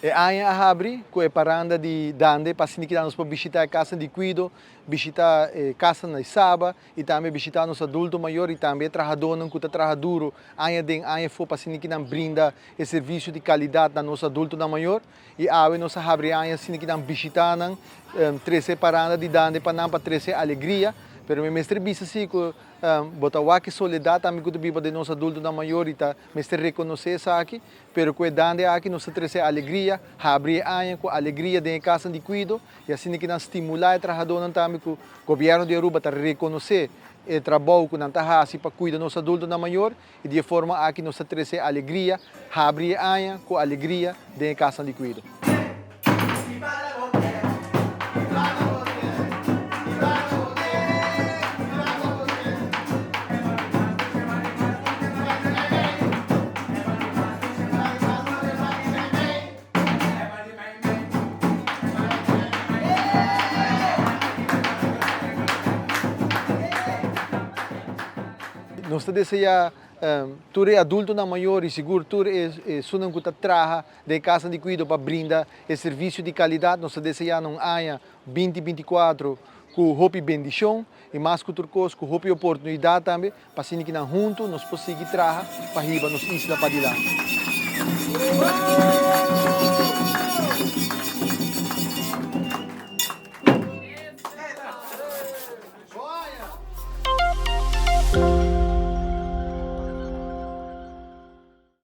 E aña a habri ku e paranda di Dande pa asina keda nos por bishita e kasnan di kuido, bishita e kasnan na Saba i tambe bishita nos adulto mayor i tambe e trahadónan ku ta traha duro aña den aña afó pa asina kinan brinda e servisio di kalidat na nos adultonan mayor. I awe nos a habri e aña asina kinan bishita nan, trese e paranda di Dande pa nan pa trese alegria. Pero mi mester bisa si ku bo ta wak e soledat tambe ku ta biba den nos adultonan mayor i ta mester rekonosé esaki. Pero ku e dande aki nos ta trese alegria, habri e aña ku alegria den e kasnan di kuido i asina ki nan stimulá e trahadónan tambe ku Gobièrnu di Aruba ta rekonosé e trabou ku nan ta hasi pa kuida nos adultonan mayor i di e forma aki nos ta trese alegria, habri e aña ku alegria den e kasnan di kuido. Nos ta desea tur e adultonan mayor y sigur tur esunnan cu ta traha den e kasnan di kuido pa brinda e servisio di kalidat. Nos ta deseá na un aña 2024 ku hopi bendishon i mas ku tur kos ku hopi oportunidat tambe pa asina ki nan huntu nos por sigui traha pa hiba nos isla padilanti.